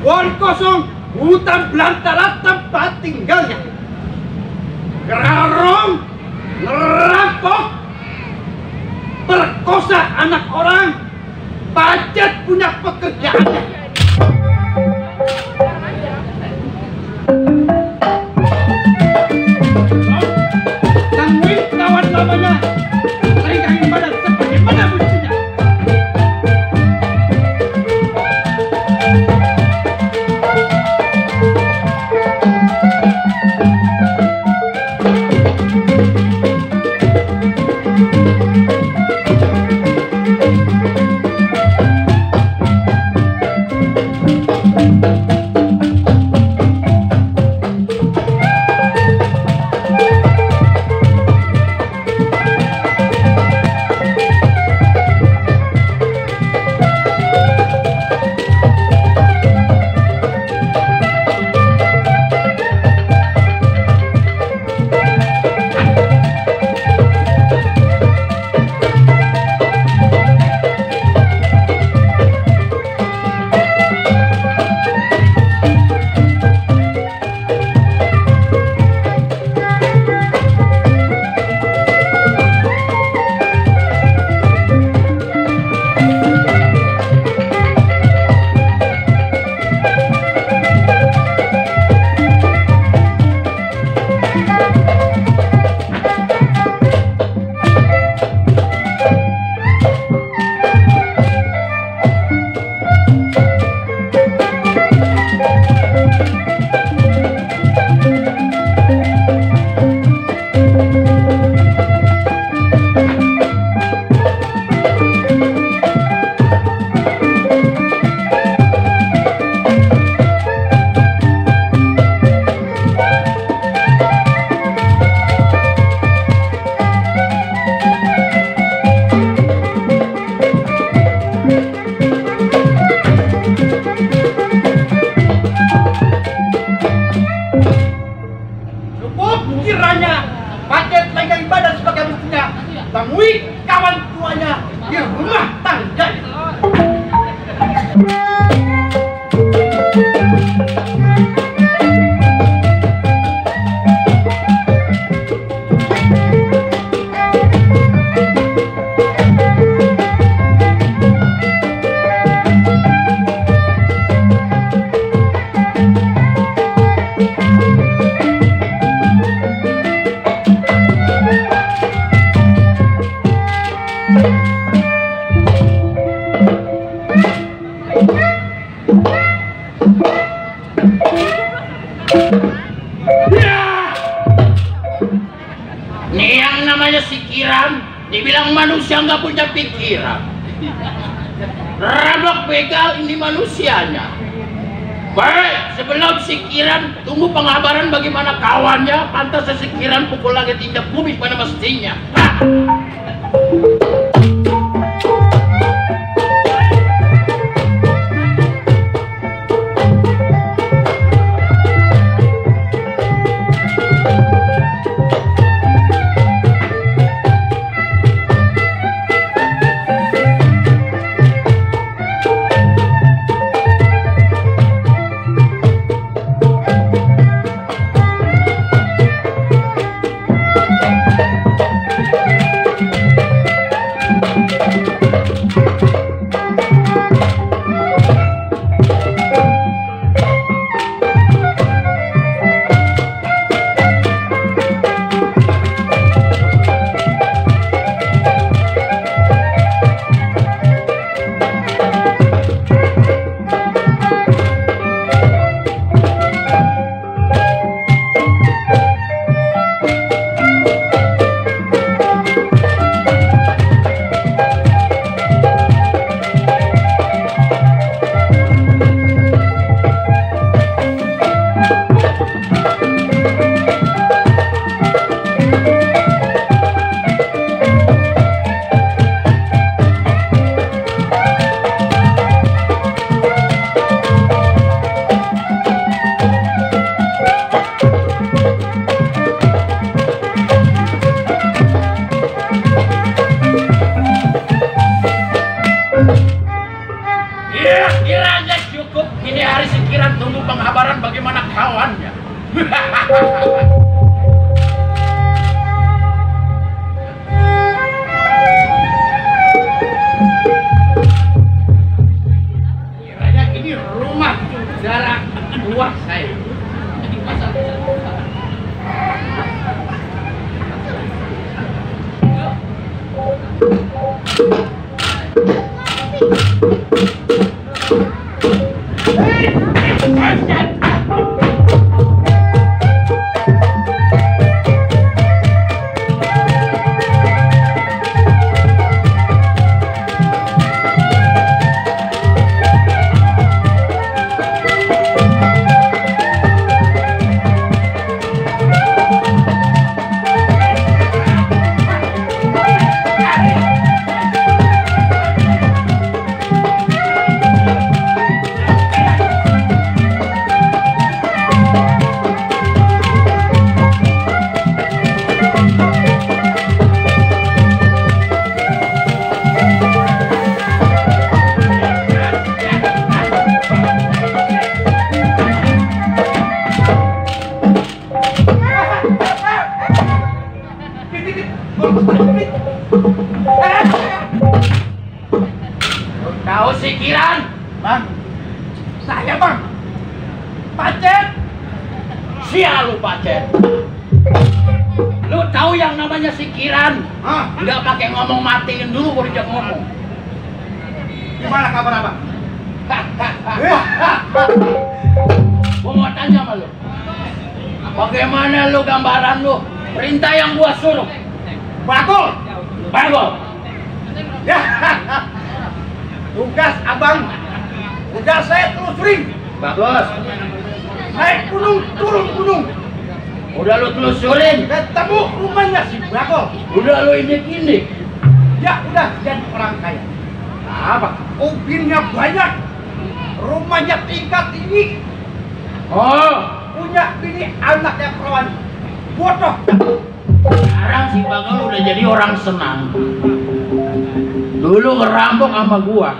Buang kosong hutan belantara tempat tinggalnya. Gerarong, ngerampok, perkosa anak orang, pajak punya pekerjaannya. Tangguin kawan lamanya, ringkahin badan sebagaimana mestinya. Temui kawan tuanya di rumah tangga. Nih yang namanya si Kiram dibilang manusia nggak punya pikiran. Rablok begal ini manusianya. Baik, sebelum si Kiram tunggu pengabaran bagaimana kawannya. Pantas si Kiram pukul langit injak bumi pada mestinya. gambaran bagaimana kawannya. Kiranya ini rumah saudara kedua saya. Jadi pasal tahu si Kiran? Bang, saya bang, Pacet. Sial lu Pacet. Lu tahu yang namanya si Kiran? Hah? Nggak pakai ngomong, matiin dulu baru dia ngomong. Gimana kabar abang? Gua mau tanya sama lu. Bagaimana lu gambaran lu? Perintah yang gua suruh. Bagol. Bagol. Ya, tugas abang, udah saya telusurin. Bagus. Naik gunung, turun gunung, Udah lu telusurin. ketemu rumahnya si Bagol. Udah lu indik-indik. Ya udah jadi orang kaya. Apa? Mobilnya banyak, rumahnya tingkat tinggi, Oh, punya bini anaknya perawan. Bodoh. sekarang si Bagol udah jadi orang senang. Dulu ngerampok sama gua.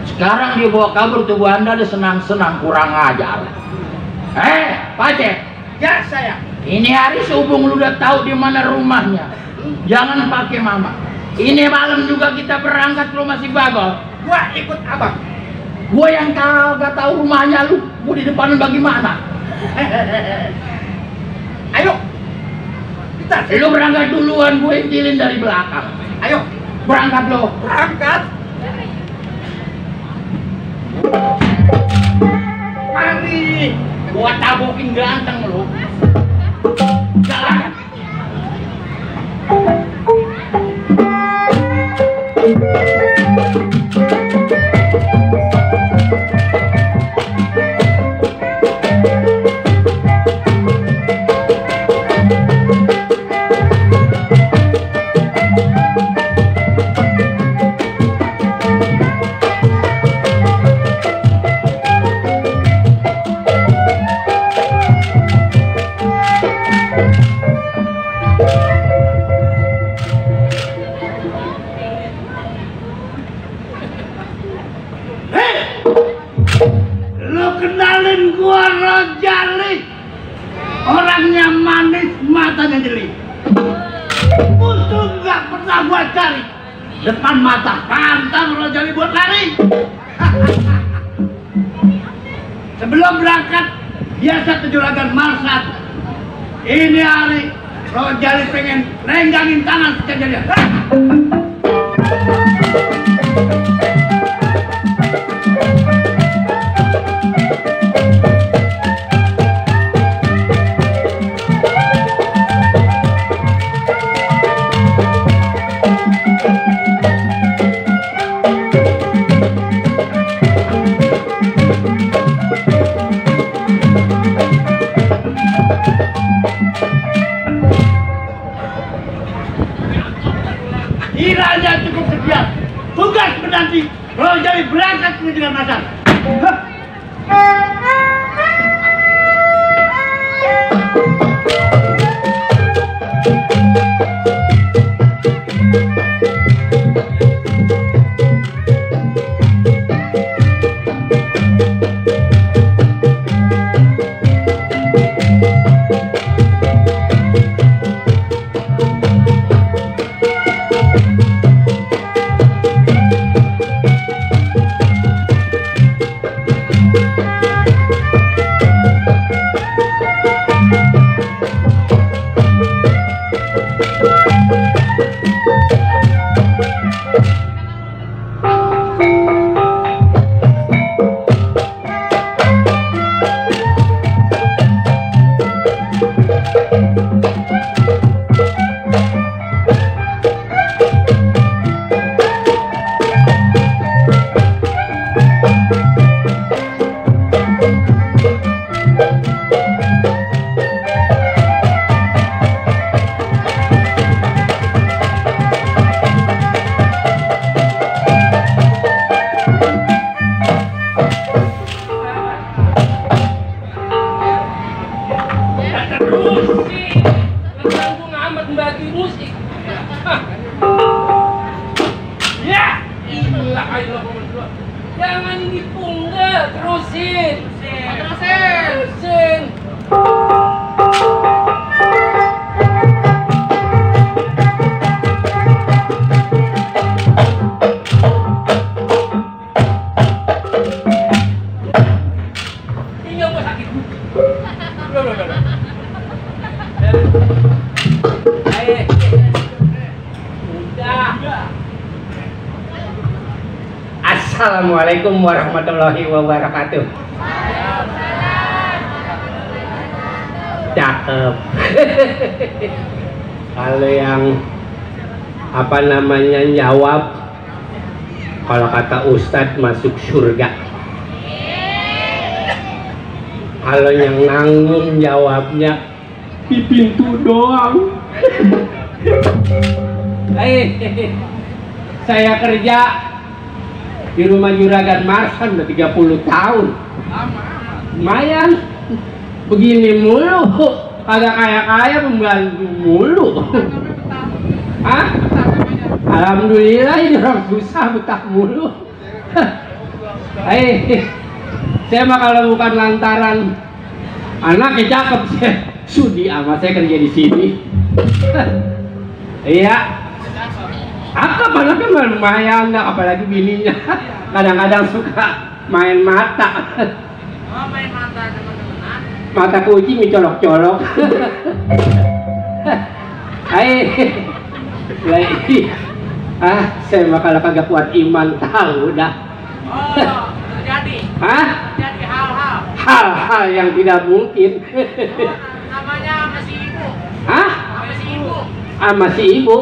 Sekarang dia bawa kabur tubuh Anda, dia senang-senang, kurang ajar. Pacet. Ya saya. Ini hari sehubung lu udah tahu di mana rumahnya. Jangan pakai mama. Ini malam juga kita berangkat ke rumah si Bagol. Gua ikut abang. Gua yang kagak tahu rumahnya, lu gua di depan bagaimana? Ayo. Kita. Lu berangkat duluan, gue intilin dari belakang. Ayo. Berangkat lo. Berangkat. Mari. Gua tabokin ganteng lu. Jalan. Lo kenalin gua Rojali. Orangnya manis, matanya jeli. Musuh nggak pernah gua cari. Depan mata pantang Rojali buat lari. Sebelum berangkat, biasa ke juragan Marsat. Ini hari Rojali pengen renggangin tangan sekejadian. Kiranya cukup sekian. Tugas menanti Rojali berangkat ke Juragan Marsat. musik. Tanggung amat bagi musik. Ya, inilah ayo berdua. Jangan dipunggah, terusin. Terusin. Pinggang gua sakit. Udah. Assalamualaikum warahmatullahi wabarakatuh. Cakep. Kalau yang apa namanya jawab, kalau kata Ustadz masuk surga. Kalau yang nanggung jawabnya di pintu doang. Saya kerja di rumah Juragan Marsan udah 30 tahun. Lumayan. Begini mulu. Kagak kaya-kaya, pembantu mulu. Hah? Alhamdulillah ini orang susah betah mulu. Saya mah kalau bukan lantaran anaknya cakep, saya sudi amat saya kerja di sini. Iya. Apa anaknya mah lumayan, apalagi bininya kadang-kadang suka main mata. Oh, main mata teman-teman. Mata kucing dicolok-colok. Saya mah kalau kagak kuat iman tahu dah. Oh, terjadi. Hah? Terjadi hal-hal. Hal-hal yang tidak mungkin. Namanya masih ibu. Hah? Masih ibu. Masih ibu.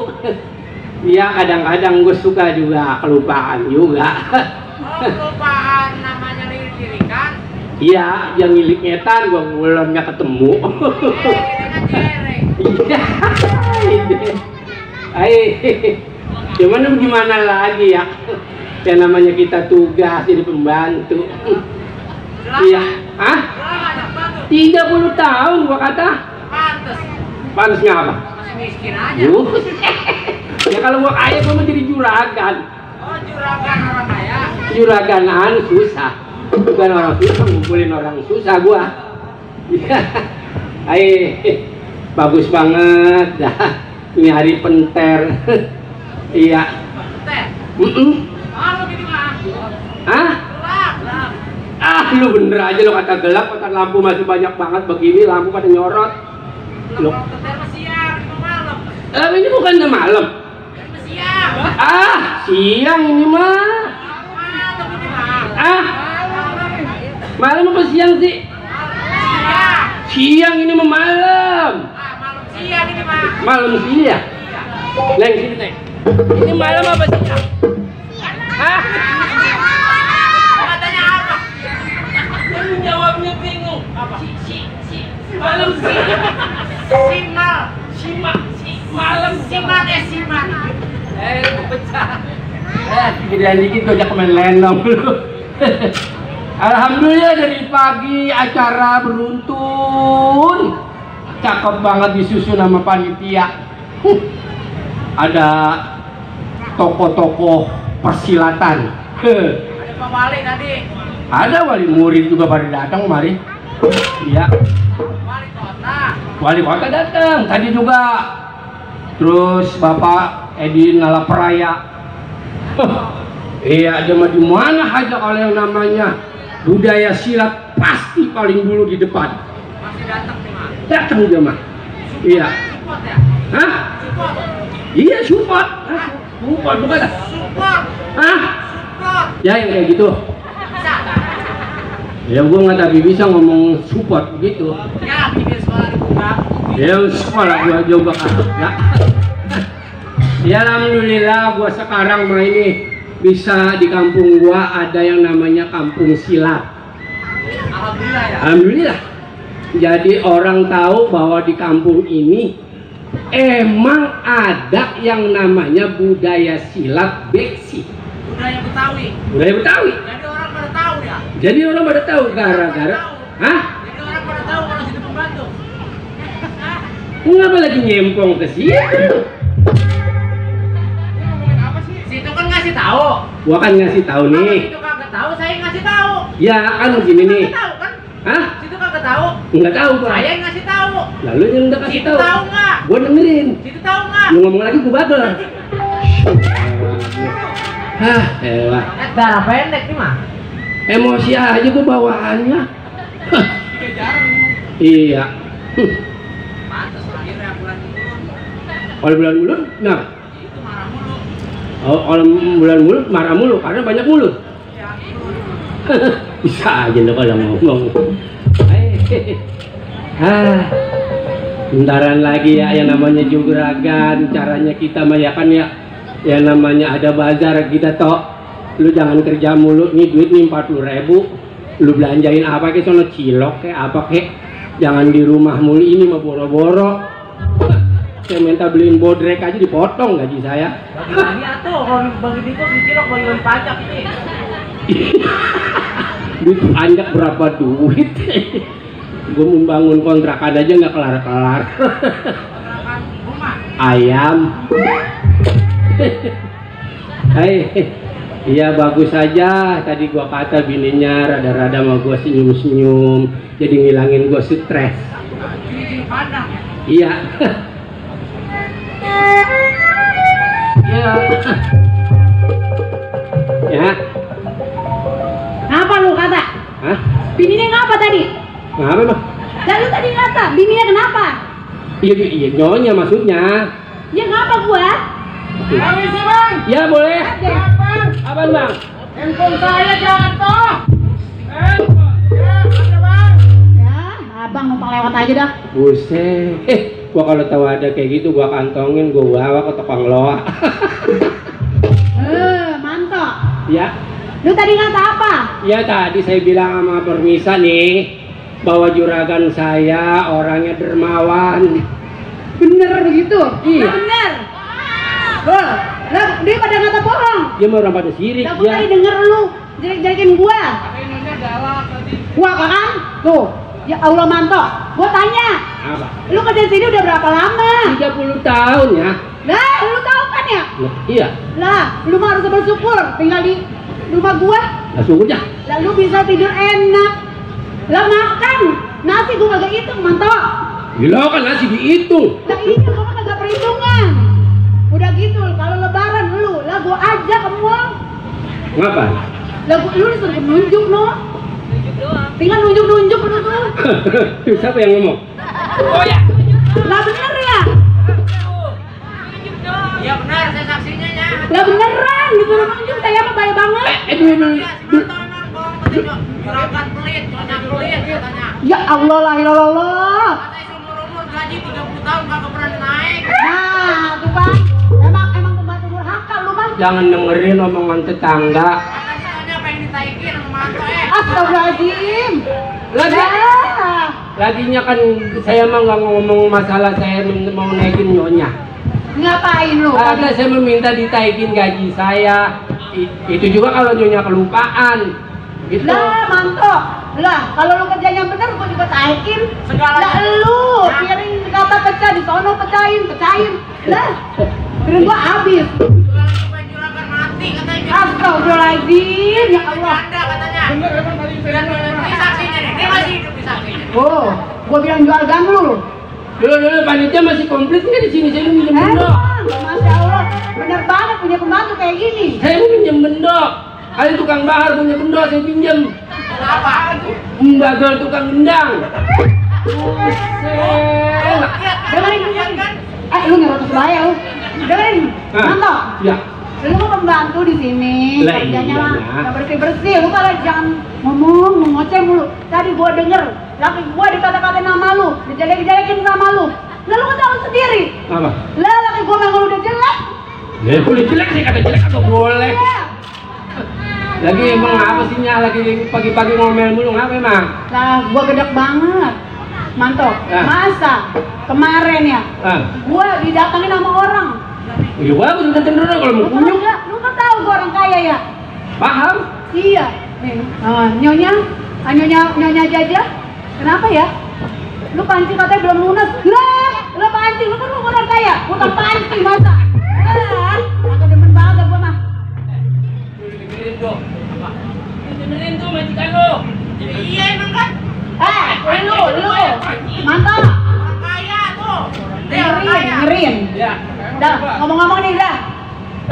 Ya kadang-kadang gue suka juga kelupaan juga. Oh, kelupaan namanya lirik-lirikan. Iya, yang ngilik ngetan gue ngulon nggak ketemu. Dengan jereng. Iya. Cuman gimana lagi ya? Ya namanya kita tugas jadi pembantu. Iya. Hah? 30 tahun gua kata. Pantes. Pantes ngapa? Masih miskin aja. Ya kalau gua kaya gua mau jadi juragan. Oh, juragan orang kaya. Juragan susah. Bukan orang susah, ngumpulin orang susah gua. Iya. Bagus banget dah. Ini hari penter. Iya. Penter. Lu gini mah. Hah? Gelap. Lu bener aja lo kata gelap, kata lampu masih banyak banget begini, lampu pada nyorot. Lo Penter masih siang, itu malam. ini bukan malam. Masih siang. Siang ini mah. Malam ini mah. Malam apa siang sih? Siang. Siang ini mah malam. Malam siang ini mah. Malam siang. Neng sini Neng. Ini malam apa siang? Hah? Katanya apa? Yang jawabnya bingung. Apa? Malam siang. Malam Siman. pecah. Gedean dikit tuh aja main lenong lu. Alhamdulillah dari pagi acara beruntun. Cakep banget disusun sama panitia. Ada tokoh-tokoh persilatan. Ada Pak Wali tadi. Ada wali murid juga pada datang kemari. Iya. Wali kota. Wali kota datang tadi juga. Terus Bapak Edi Nalapraya. Iya, dia mah di mana aja kalau yang namanya budaya silat pasti paling dulu di depan. Masih datang nih mah. Datang dia mah. Iya. Support ya? Hah? Support. Iya support. Support bukan? Support. Hah? Support. Ya yang kayak gitu. Bisa. Ya gua nggak tadi bisa ngomong support begitu. Ya, bikin sekolah dibuka. Ya sekolah gua juga kagak. Ya alhamdulillah gua sekarang mah ini bisa di kampung gua ada yang namanya kampung silat. Alhamdulillah ya. Alhamdulillah. Jadi orang tahu bahwa di kampung ini emang ada yang namanya budaya silat beksi. Budaya Betawi. Budaya Betawi. Jadi orang pada tahu ya. Jadi orang pada tahu gara-gara. Hah? Jadi orang pada tahu kalau situ pembantu. Ngapa lagi nyempong ke sini? Situ kan ngasih tahu. Gua kan ngasih tahu Kalau nih. situ kagak tahu, saya ngasih tahu. Ya kan begini nih. Kagak tahu kan? Hah? Situ kagak tahu. Enggak tahu gua. Saya yang ngasih tahu. Lalu yang udah kasih Situ tahu. tahu nggak? Gua dengerin. Situ tahu nggak? Lu ngomong lagi gua bagel. Hah, elah. Darah pendek nih mah. Emosi aja gua bawaannya. Hah. Iya. Pantas akhirnya bulan mulut. Kalau bulan mulut, nah. Itu marah mulu. Oh, kalau bulan mulut marah mulu karena banyak mulut. Ya, mulut. Bisa aja lo kalau ngomong. Bentaran lagi ya yang namanya juragan, caranya kita mah ya kan ya yang namanya ada bazar kita toh. Lu jangan kerja mulu nih, duit nih 40.000. Lu belanjain apa ke sono cilok kayak apa kek. Jangan di rumah mulu, ini mah boro-boro. Saya minta beliin bodrek aja dipotong gaji saya. Bagi-bagi atuh, kalau bagi dikos dicilok bagi-bagi pajak ini. Duit pajak berapa duit? Gue membangun kontrakan aja nggak kelar-kelar. Kontrakan rumah. Ayam. Hai, iya bagus aja. Tadi gua kata bininya rada-rada sama gua senyum-senyum, jadi ngilangin gua stres. Ini padang. Iya. Iya. Ya. Kenapa lu kata? Hah? Bininya ngapa tadi? Kenapa mah? Lalu tadi kata, bininya kenapa? Iya, iya nyonya maksudnya. Ya ngapa gua? Permisi bang. Ya boleh. Bang, Apaan bang? handphone saya jatuh. Ya, ada bang. Ya, abang numpang lewat aja dah. Buset. Gua kalau tahu ada kayak gitu gua kantongin, gua bawa ke tukang loa. Mantap. Ya. Lu tadi kata apa? Ya tadi saya bilang sama permisa nih bahwa juragan saya orangnya dermawan. Bener begitu? Iya. Bener. Loh, lah dia pada ngata bohong. Dia mau orang pada sirik Lah gua tadi ya. denger lu jelek-jelekin gua. Inonya galak tadi. Gua kan? Tuh. Ya Allah mantok. Gua tanya, Apa? lu kerja sini udah berapa lama? 30 tahun ya. Lah, lu tahu kan ya? Nah, iya. Lah, lu mah harus bersyukur tinggal di rumah gua. Nah syukur dah. Lalu bisa tidur enak. Lah makan nasi gua kagak hitung mantok. Gila kan nasi dihitung. Lah iya gua kan kagak perhitungan. Udah gitu kalau lebaran lu, lah gua ajak ke mall. Ngapa? Lah lu disuruh nunjuk no. Tinggal nunjuk-nunjuk lu tuh. Tuh, siapa yang ngomong? Oh ya. Lah bener ya? Iya benar, saya saksinya ya. Lah beneran disuruh nunjuk, saya mah baik banget. Dulu. Iya, si Manto emang bohong katanya. Juragan pelit, nyonya pelit katanya. Ya Allah lah ilallah. Katanya seumur-umur gaji 30 tahun kagak pernah naik. Nah, tuh kan. Emang pembantu durhaka lu kan. Jangan dengerin omongan tetangga. Katanya pengen ditaikin sama Manto Astagfirullahaladzim. Lagi, Lah. laginya kan saya mah nggak ngomong masalah saya mau naikin nyonya. Ngapain lu? Karena saya meminta ditaikin gaji saya. Itu juga kalau nyonya kelupaan. Gitu. Lah, mantok. Lah, kalau lu kerjanya bener gua juga taikin. Segala- Lah lu, piring kata pecah di sono pecahin. Lah. Piring gua habis. Juragan mati katanya. Astagfirullahaladzim, ya Allah. Anda katanya. Dan ini saksinya nih, dia masih hidup di saksinya. Oh, gua bilang jual gandul. Dulu panitia masih komplit nggak di sini? Saya mau minjem bendok. Masya Allah, bener banget punya pembantu kayak gini. Saya mau minjem bendok. Kalian tukang bahar punya bendok saya pinjem. Apa? Bagel tukang gendang. Buset. Dengerin kan? Lu nyerotos bahaya lu. Dengerin, Ah. mantok. Ya. Lu mau pembantu di sini, Lah, kerjanya iya, mah Nak. nggak bersih. Lu kalau jangan ngomong, ngoceh mulu. Tadi gua denger, laki gua dikata-katain nama lu, dijelek-jelekin sama lu. Lah lu kan tahu sendiri. Apa? Lah laki gua memang udah jelek. Ya boleh jelek sih kata jelek atau boleh. Ya. Lagi emang apa sih Nya? Lagi pagi-pagi ngomel mulu ngapa emang? Lah gua gedek banget. Mantok. Ah. Masa kemarin ya, Ah, gua didatangin sama orang. ya bagus nonton dulu kalau mau kunyuk. Lu kan tahu gua orang kaya ya. Paham? Iya. Nih, nyonya Jaja. Kenapa ya? Lu pancing katanya belum lunas. Lah, Lo pancing, lo kan orang kaya, utang pancing masa. Agak demen banget gua mah. Dengerin tuh majikan lo. Iya emang kan. Lu, mantap. Orang kaya tuh. Dengerin. Ya. Dah, ngomong-ngomong nih dah.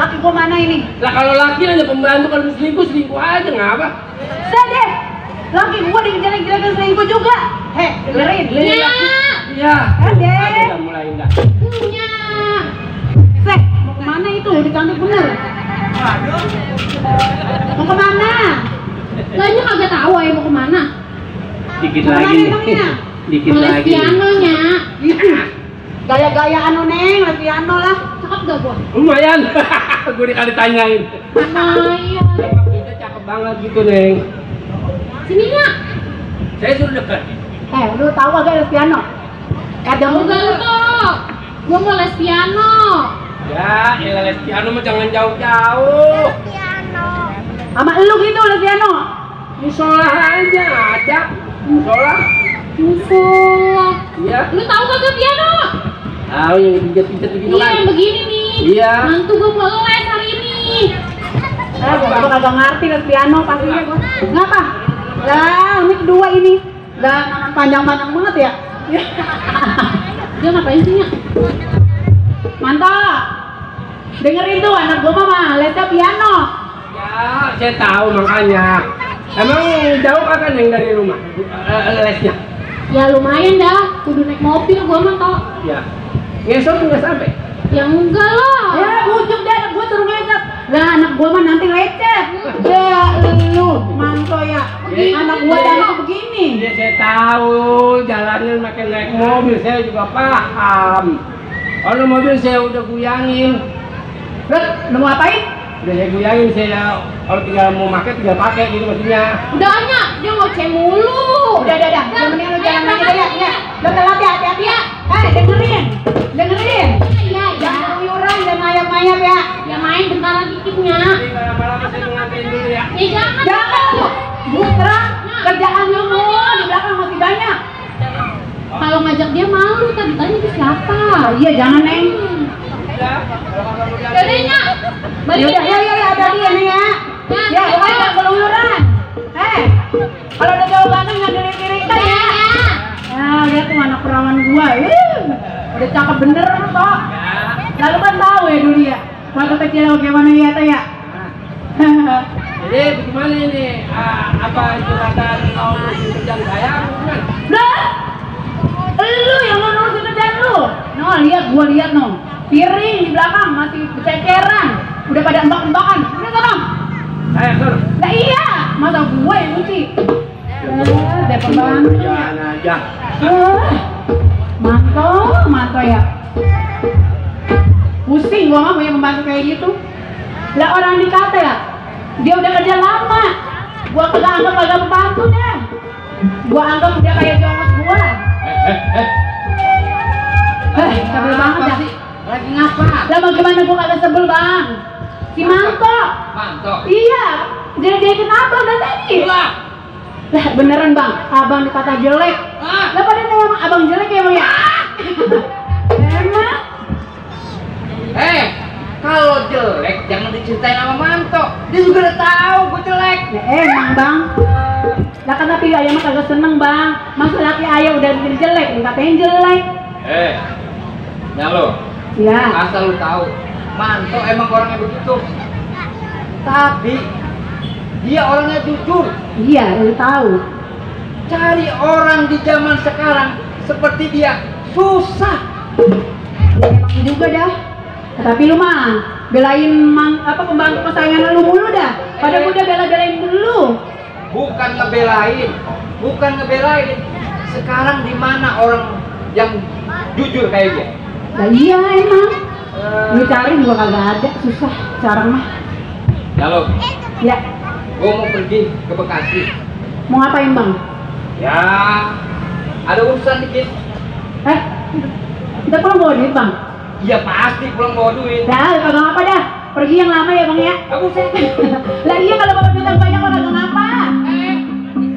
Laki gua mana ini? Lah kalau laki hanya pembantu, kalau selingkuh aja ngapa? Saya deh. Laki gua dijelek-jelekin selingkuh juga. Dengerin. Iya. Deh. Udah mulai enggak. Seh, mau kemana itu? Dicantik bener. Waduh. Mau kemana? Lahnya kagak tahu ya mau kemana. Dikit Mau lagi kemana nih. emangnya? Dikit Les lagi. pianonya. Itu. Gaya-gaya anu neng, les piano lah. Cakep gak gua? Lumayan. Gue dikali tanyain. Lumayan. Kita cakep banget gitu, Neng. Sini nggak? Saya suruh dekat. Lu tahu agak les piano? Kadang Enggak lu tuh. Gua mau les piano. Ya, les piano mah jangan jauh-jauh. sama lu gitu les piano. Musola aja ada. Musola. Musola. Iya. Lu tahu kagak piano? Tahu yang pijat-pijat begitu Iya kan? yang begini nih. Iya. Mantu gua mau les hari ini. Gua kagak ngerti les piano pastinya gua. Ngapa? Lah, ini kedua ini. Lah, panjang-panjang banget ya. Dia ngapain sih, Nyak? Mantap. Dengerin tuh anak gua mah lesnya piano. Ya, saya tahu makanya. Emang jauh kagak Neng dari rumah? Lesnya? Ya lumayan dah. Kudu naik mobil gua mah toh. Ya. Ngesot nggak sampai? Ya enggak lah. Ya, bujuk deh anak gua suruh ngeset. Lah, anak gua mah nanti lecet. Ya, lu manto ya. Anak gua dan begini. Ya saya tahu jalannya makin naik mobil, saya juga paham. Kalau mobil saya udah guyangin. Lu mau ngapain? Udah saya guyangin, saya kalau tinggal mau pakai tinggal pakai gitu maksudnya. Udah Nyak, dia ngoceh mulu. Udah. Yang mending lu jalan lagi deh ya. Lu telat ya, hati-hati ya. Dengerin. Iya, Jangan keluyuran dan ngayap-ngayap ya. Ya main bentar lagi dikitnya. Jadi kalau lama saya nganterin dulu ya. Ya jangan. Jangan. Busra, kerjaan lu di belakang masih banyak. Kalau ngajak dia malu, tadi tanya itu siapa? Iya, jangan, Neng. Udah, kalau kagak mau diambil. Yaudah Nyak, balik Yaudah, ya, hati-hati ya, Neng ya. Ya, pokoknya jangan keluyuran. Kalau udah jauh ganteng jangan diri-diri kan ya. Nah, lihat tuh anak perawan gua. Udah cakep bener kok. Lalu kan tahu ya dulu ya. Waktu kecil bagaimana ya, Teh ya. Jadi bagaimana ini? Apa curhatan kau ngurusin kerjaan saya? Bukan? Lah, lu yang ngurusin kerjaan lu. No, gua lihat no. Piring di belakang masih bececeran. Udah pada embak-embakan. Udah sana. Saya sur. Lah iya, masa gua yang nyuci. Udah pembantu. Kerjaan aja. Manto ya. Pusing gua mah punya pembantu kayak gitu. Lah orang dikata ya, dia udah kerja lama. Gua kagak anggap kagak pembantu dah. Gua anggap udah kayak jongos gua. Sebel banget dah. Lagi ngapa? Lah bagaimana gua kagak sebel bang? Si Manto. Manto. Iya, jadi kenapa dah tadi? Lah beneran bang, abang dikata jelek. Lah pada emang abang jelek ya bang ya? Emang? Kalau jelek jangan diceritain sama Manto. Dia juga udah tahu gue jelek. Ya emang bang. Lah kan tapi ayah mah kagak seneng bang. Masa laki ayah udah bikin jelek, dikatain jelek. Ya lo. Ya. Asal lu tahu, Manto emang orangnya begitu. Tapi dia orangnya jujur. Iya, lu tahu. Cari orang di zaman sekarang seperti dia susah. Ya, emang juga dah. Tapi lu mah belain pembantu kesayangan lu mulu dah. Padahal gua udah bela-belain dulu. Bukan ngebelain. Sekarang di mana orang yang jujur kayak dia? Lah iya emang. Lu cari juga kagak ada, susah sekarang mah. Halo, Ya, gua mau pergi ke Bekasi. mau ngapain bang? Ya, ada urusan dikit. Kita pulang bawa duit bang? Iya pasti pulang bawa duit. Dah, kagak ngapa dah. Pergi yang lama ya bang ya. Aku sih. Lah iya kalau bawa duit yang banyak kagak ngapa.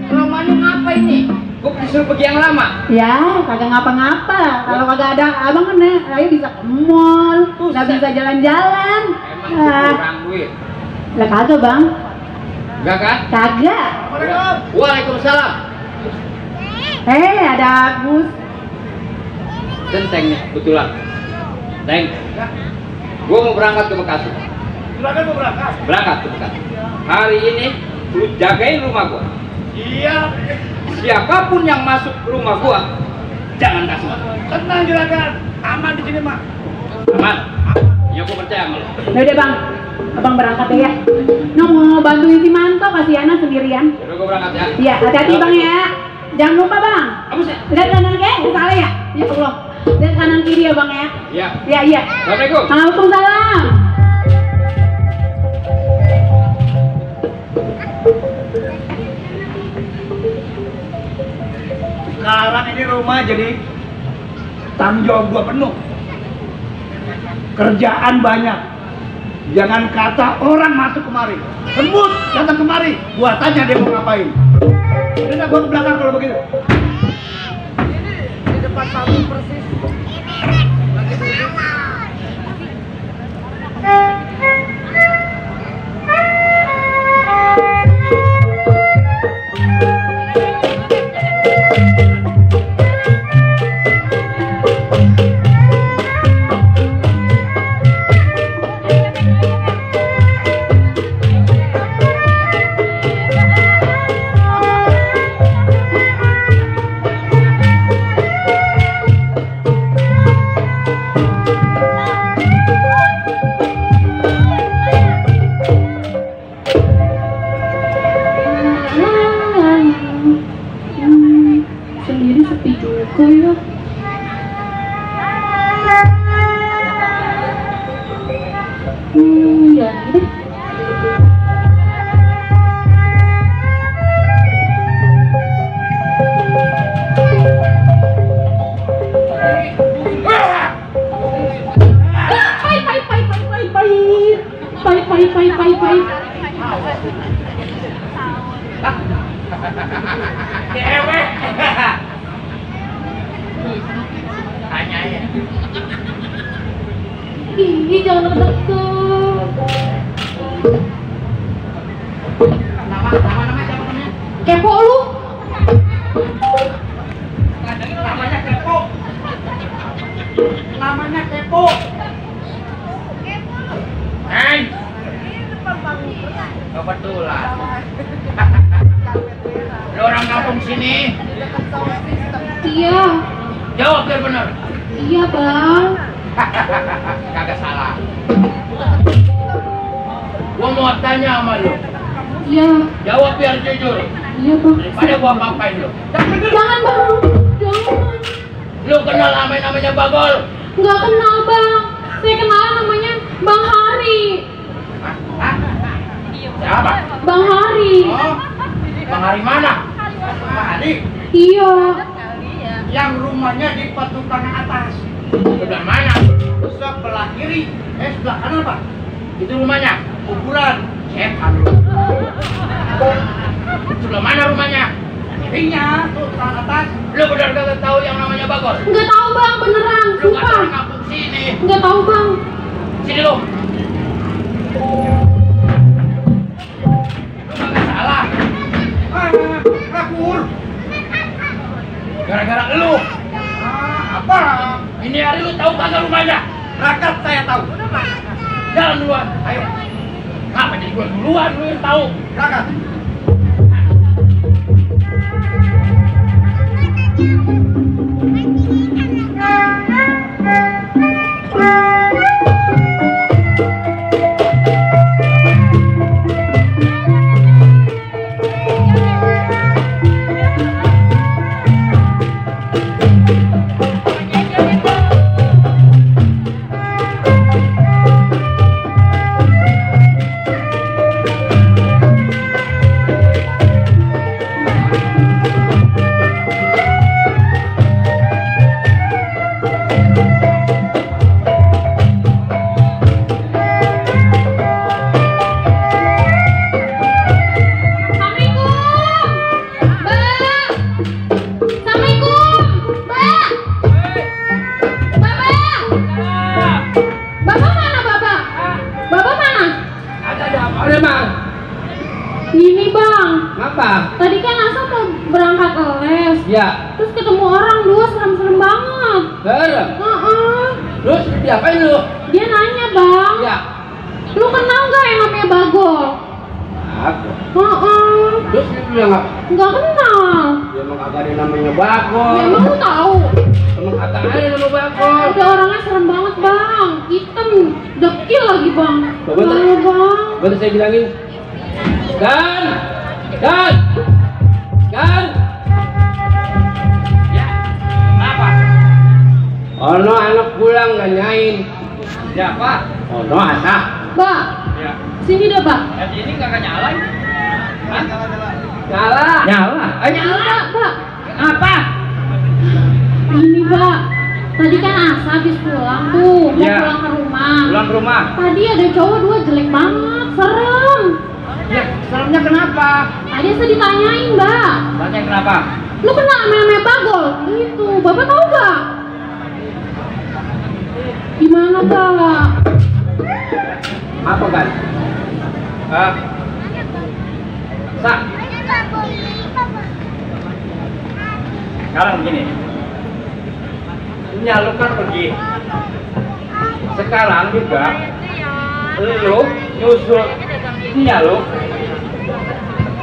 Rumahnya ngapa ini? Gue disuruh pergi yang lama. Ya, kagak ngapa-ngapa. Kalau kagak ada abang kan ayo bisa ke mall, nggak bisa jalan-jalan. Emang kurang duit. Lah kagak bang. Enggak kan? Kagak. Waalaikumsalam. Ada Agus. Centeng nih, kebetulan. Teng. Gue mau berangkat ke Bekasi. Silakan mau berangkat. Berangkat ke Bekasi. Hari ini lu jagain rumah gua. Iya. Siapapun yang masuk ke rumah gua, jangan kasih masuk. Tenang juragan, aman di sini mah. Aman. Ya gua percaya sama lu. Udah bang, abang berangkat ya. Noh mau bantuin si Manto, kasihanan sendirian. Udah gua berangkat ya. Iya, hati-hati bang ya. Jangan lupa bang. Kamu sih? Lihat kanan ke, salah ya? Ya Allah. Lihat kanan kiri ya bang ya. Iya. Iya iya. Assalamualaikum. Waalaikumsalam. Sekarang ini rumah jadi tanggung jawab gua penuh. Kerjaan banyak. Jangan kata orang masuk kemari. Semut datang kemari, gua tanya dia mau ngapain. Udah gua ke belakang kalau begitu. Di depan pabrik persis. Sendiri sepi juga ya. Ya deh. Pai. Cewek. Tanya ya. Ih, jangan deket. Nama siapa namanya? Kepo lu. Namanya Kepo. Namanya Kepo. Hei. Kebetulan. Lu orang kampung sini? Iya. Jawab biar benar. Iya, Bang. Kagak salah. Gua mau tanya sama lu. Iya. Jawab biar jujur. Iya, Bang. Daripada gua apa-apain lu. Jangan, Bang. Jangan. Lu kenal namanya Bagol? Nggak kenal, Bang. Saya kenal namanya Bang Hari. Hah? Siapa? Bang Hari. Oh, Bang Hari mana? Bang Hari? Iya. Yang rumahnya di Patukan atas. Sebelah mana? Sebelah kiri, sebelah kanan apa? Itu rumahnya? Kuburan. Setan lu. Sebelah mana rumahnya? Kirinya tuh ke atas. Lu benar kagak tahu yang namanya Bagol? Nggak tahu, Bang. Beneran. Lu kata Sumpah. orang kampung sini. Nggak tahu, Bang. Sini lu. Lu kagak salah. Rakur. Gara-gara lu. Apa? Ini hari lu tahu kagak rumahnya? Rakat saya tahu. Jalan duluan. Ayo. Ngapa jadi gua duluan? Lu yang tahu. Rakat. Ya. Terus ketemu orang dua serem-serem banget. Serem. Terus diapain lu? Dia nanya bang. Ya. Lu kenal nggak yang namanya Bagol? Aku. Terus dia bilang apa? Nggak kenal. Ya emang kagak ada namanya Bagol. Ya, emang lu tahu? Emang kagak ada nama Bagol. Udah orangnya serem banget bang. Hitam, dekil lagi bang. Coba Lalu bang. Betul saya bilangin. Kan. Ya, apa? Ono anak pulang nanyain. Siapa? Ono asa. Mbak, Ya. sini deh mbak. Ini kagak nyala. Nyala. Nyala. Nyala mbak. Apa? Ini mbak. Tadi kan Asa habis pulang tuh, mau Iya. pulang ke rumah. Pulang ke rumah. Tadi ada cowok dua jelek banget, serem. Ya, seremnya kenapa? Tadi saya ditanyain mbak. Tanya kenapa? Lu kenal sama namanya Bagol? Gitu, bapak tahu gak? Gimana mbak? Apa kan? Sa. Sekarang begini. Lu kan pergi. Sekarang juga lu nyusul lu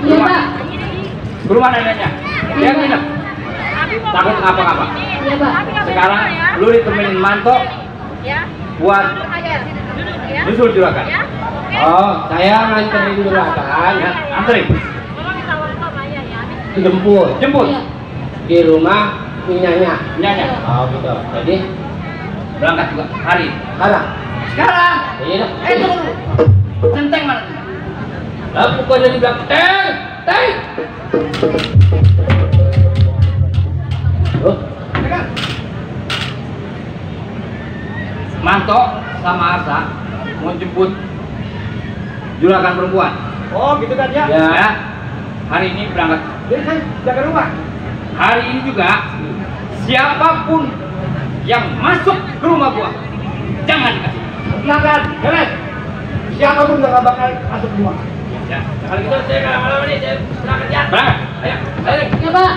Iya mbak. ke rumah neneknya. Dia nginep. Takut ngapa-ngapa. Iya mbak. Sekarang lu ditemenin manto buat nyusul juragan. Oh, saya nganterin juragan. Ya, anterin. Jemput Jemput. Iya. di rumah punyanya. Nyanya. Oh gitu. Jadi Berangkat juga hari. sekarang. Sekarang. Iya. Tunggu. Centeng mana? Lah bukannya dibilang teng. Oh, Kan? Manto sama Asa mau jemput juragan perempuan. Oh gitu kan ya? Ya. Hari ini berangkat. Jadi saya jaga rumah. Hari ini juga siapapun yang masuk ke rumah gua jangan dikasih. Silakan, beres. Siapapun gak bakal masuk rumah. Ya. Kalau gitu saya nggak lama-lama nih, saya berangkat ya. Berangkat. Ayo. Ya mbak.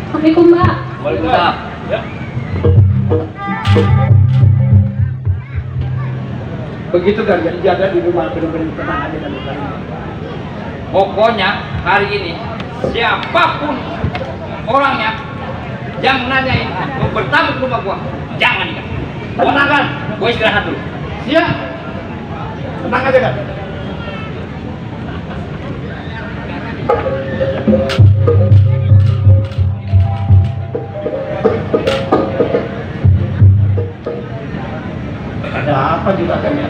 Assalamualaikum mbak. Waalaikumsalam. Ya. Begitu kan, jadi jaga di rumah benar-benar tenang aja dan tenang. Pokoknya hari ini siapapun orangnya yang nanyain mau bertamu ke rumah gua jangan dikasih. Tenang kan, gua istirahat dulu. Siap. Tenang aja kan. Ada apa juga kayaknya?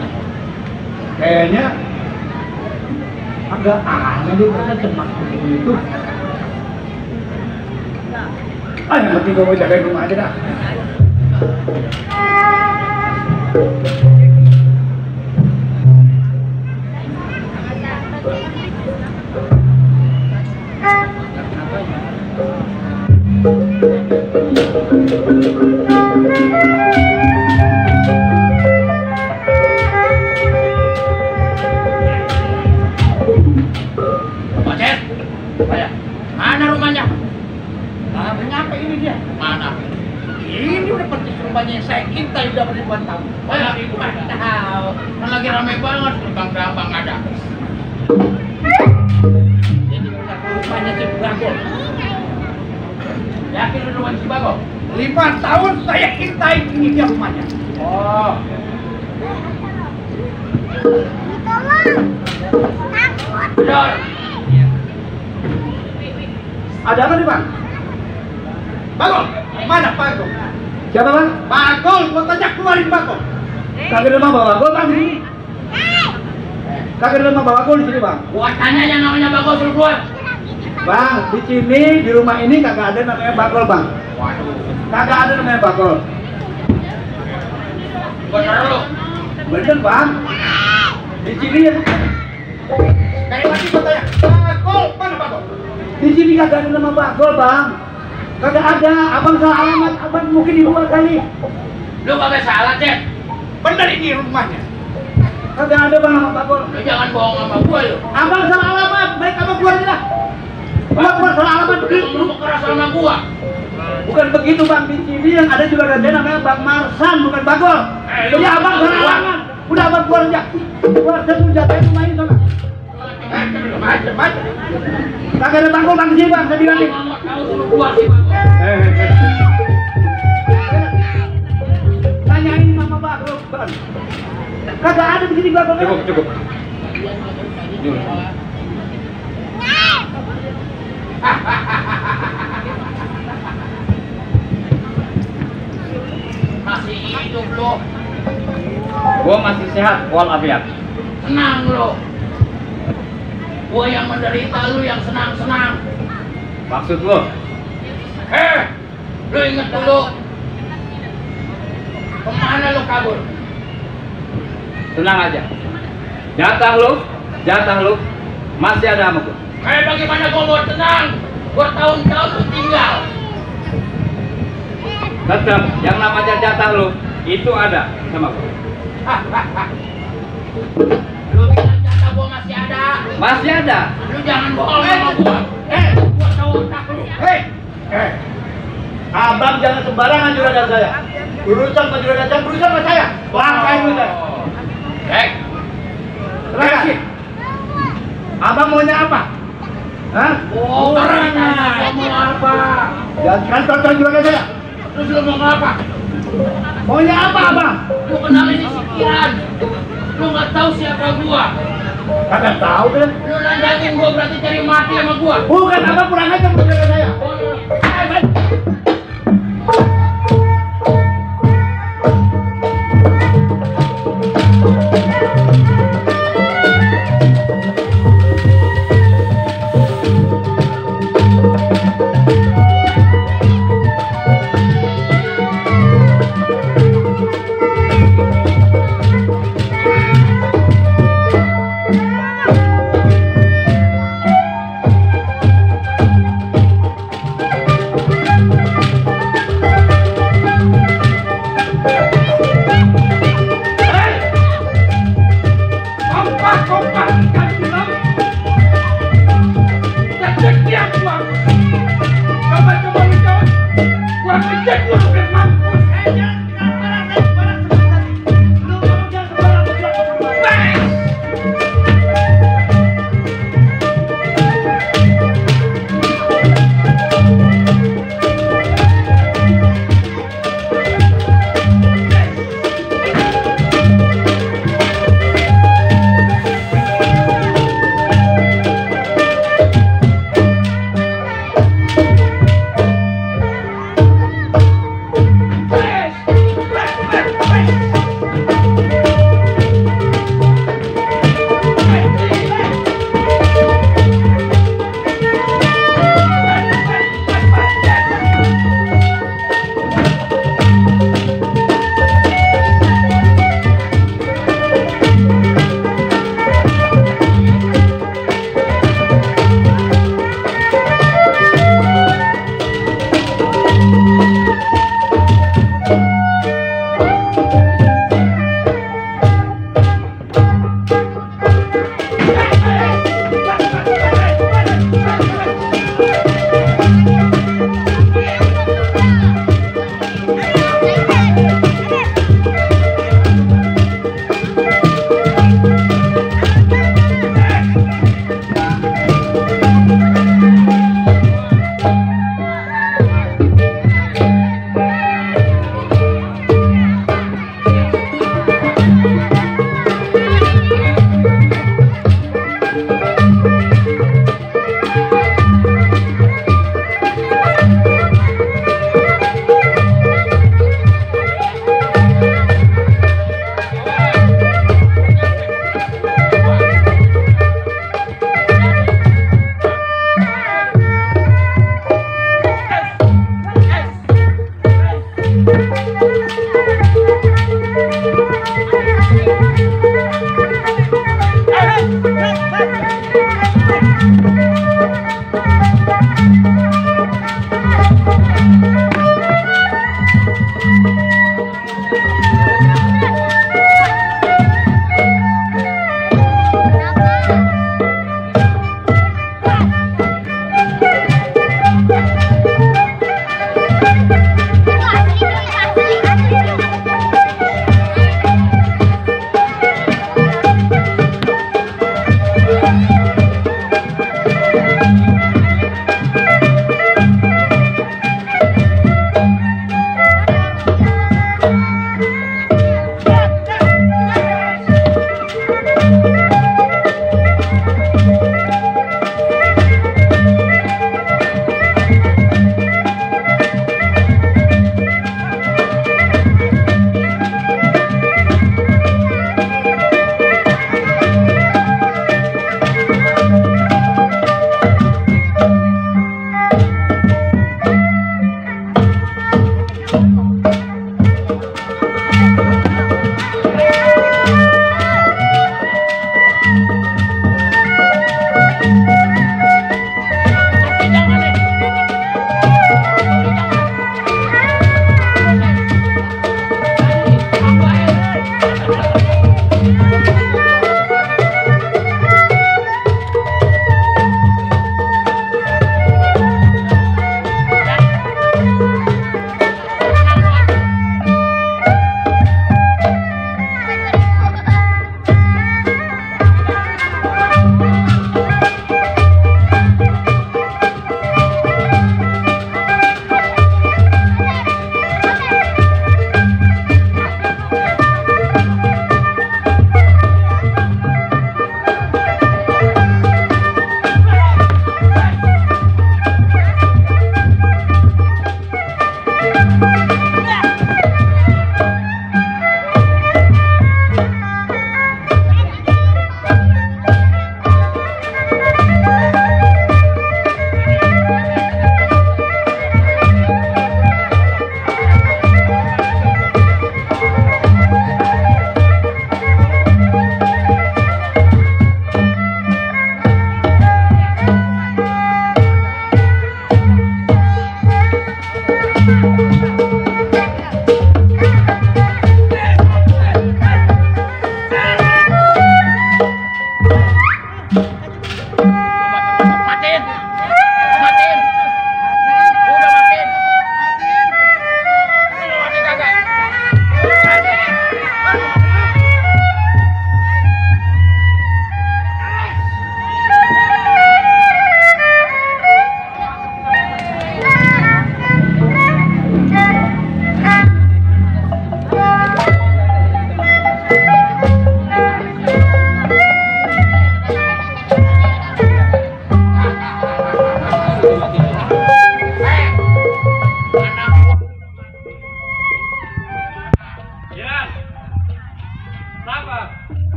Kayaknya agak aneh dia mereka cemas begitu. Yang penting gue mau jagain rumah aja dah. Ocet, mana rumahnya? Nah, nyampe ini dia. Mana? Ini udah persis rumahnya yang saya cintai udah beribuan tahun. Wah, ribuan tahun. Kan lagi ramai banget, gerbang-gerbang ada. Jadi rumahnya si Bagol. Yakin lu rumah si Bagol? 5 tahun saya cintai ini dia rumahnya. Oh. Benar. Ada apa nih Bang? Bagol, mana Bagol? Siapa Bang? Bagol, gua tanya keluarin Bagol. Kagak ada rumah Bagol Bang di sini. Kagak ada rumah Bagol di sini Bang. Gua tanya yang namanya Bagol suruh keluar. Bang, di sini di rumah ini kagak ada namanya Bagol Bang. Kagak ada namanya Bagol. Bener lu? Bener Bang. Di sini ya. Dari tadi gua tanya, Bagol, mana Bagol? Di sini kagak ada nama Bagol Bang. Kagak ada, abang salah alamat, abang mungkin di luar kali. Lu kagak salah, Cek. Bener ini rumahnya. Kagak ada Bang nama Bagol. Lu jangan bohong sama gua lu. Abang salah alamat, baik abang keluar aja dah. Bukan salah alamat begitu. Lu mau keras sama gua. Bukan begitu Bang, di sini yang ada juga ada namanya Bang Marsan, bukan Bagol. Jadi abang salah alamat. Udah abang keluar aja. Keluar saya pun jagain rumah ini sana. Macet. Kagak ada Bagol Bang sini Bang, saya bilang nih. Tahu suruh gua sih, Bang. Tanyain sama Bagol Bang. Kagak ada di sini Bagol. Cukup. Masih hidup lo. Gua masih sehat walafiat. Senang lo. Gua yang menderita, lu yang senang-senang. Maksud lo? Lu inget dulu. Kemana lu kabur? Tenang aja. Jatah lu masih ada sama gua. Bagaimana gua mau tenang? Gua tahun-tahun lu tinggal. Tetap yang namanya jatah lu itu ada sama gua. Lu bilang jatah gua masih ada. Masih ada. Lu jangan bohong sama gua. Gua tahu otak lu. Abang jangan sembarangan juragan saya. Urusan sama juragan saya, berurusan sama saya. Langkain lu saya. Terakhir. Abang maunya apa? Hah? Oh, karena gua mau apa? Jangan kantor juragan saya. Terus lu mau apa? Maunya apa abang? Lu kenalin ini si Kiran. Lu nggak tahu siapa gua. Kagak tahu kan? Lu nandangin gua berarti cari mati sama gua. Bukan abang kurang aja sama juragan saya.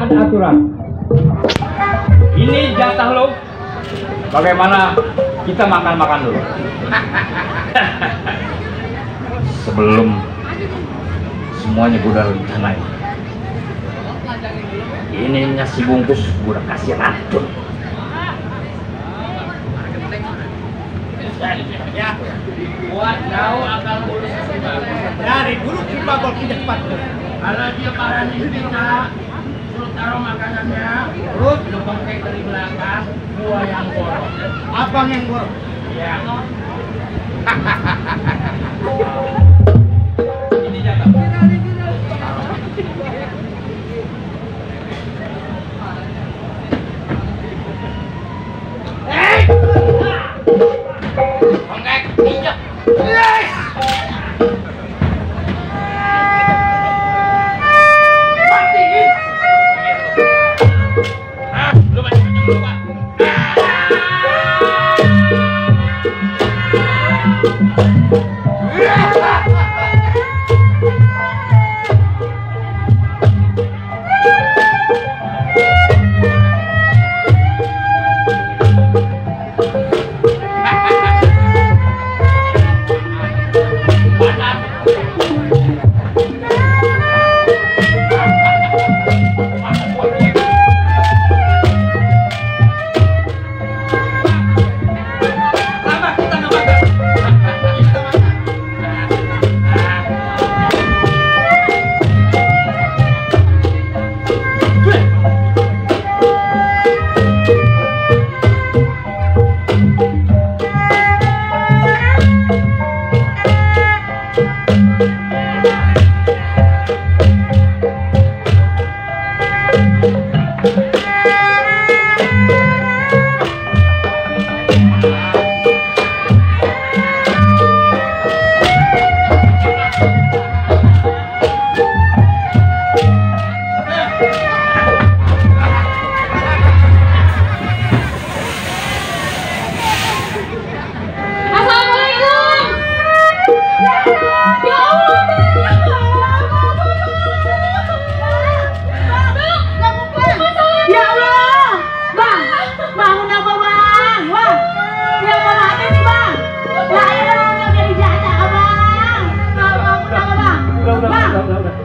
ada aturan. Ini jatah lo. Bagaimana kita makan dulu? Sebelum semuanya gue udah rencanain. Ini nasi bungkus gue udah kasih racun. Ya, buat tahu akal bulus Dari dulu si Bagol tidak cepat. kalau dia parah di kita, suruh taruh makanannya, terus lu bengkek dari belakang, gua yang borong. Abang yang borong. Ya. Ini jatah. Bengkek, injek. Lu masih kenceng lu, Pak.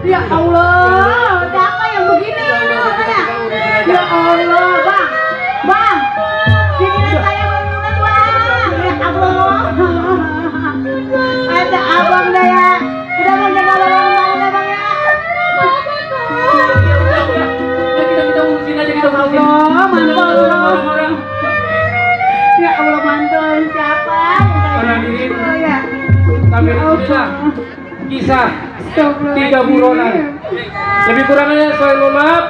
Ya Allah, ada apa yang begini? Ya Allah, bang, bikin saya bangunan bang. Ya Allah, ada abang dah ya. Udah bang, jangan bangun dah bang ya. Kita urusin aja, kita urusin. Allah, mantul. Ya Allah, mantul. Siapa? Orang ini. Oh ya. Kami kisah 3 buronan. Lebih kurangnya saya mohon maaf.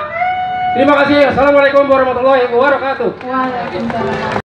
Terima kasih. Assalamualaikum warahmatullahi wabarakatuh. Waalaikumsalam.